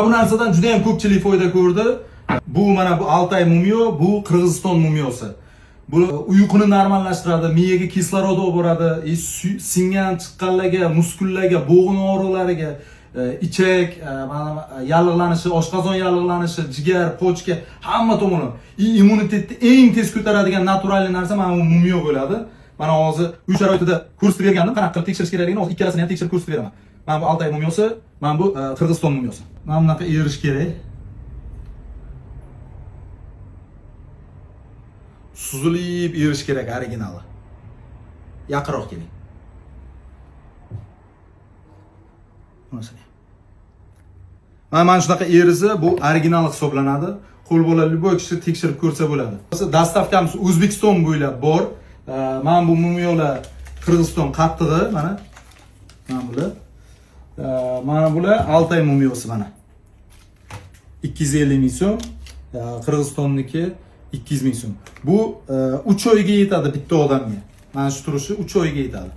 Bu narsadan juda ham ko'pchilik foyda ko'rdi. Bu mana bu Altay mumiyo, bu Qirg'iziston mumiyosi. Bu uyquni normallashtiradi, miyaga kislorod olib boradi, singan chiqqanlarga, muskullarga, bo'g'in og'riqlariga, ichak, mana yallig'lanishi, oshqozon yallig'lanishi, jigar, pochka, hamma tomonlama. И immunitetni eng tez ko'taradigan натуральный narsa mana bu mumiyo bo'ladi. Mana hozir uy sharoitida ko'rsatib bergandim, qanaqa qilib tekshirish kerakligini hozir ikkalasini ham tekshirib ko'rsatib beraman. Mana bu Altay mumiyosi, mana bu Qirg'iziston mumiyosi. Mana bunaqa erish kerak. Suzilib erish kerak originali. Yaqinroq keling. Bunisini. Mana shunaqa erisi bu original hisoblanadi. Qo'l bola любой kishi tekshirib ko'rsa bo'ladi. Доставка miz O'zbekiston bo'ylab bor. Mana bu mumiyolar Qirg'iziston qattig'i, mana. Mana bular. Mana bular Altay mumiyosi mana. 250 ming so'm. Qirg'izistonniki 200 ming so'm. Bu 3 oyga yetadi bitta odamga. Mana shu turishi 3 oyga yetadi.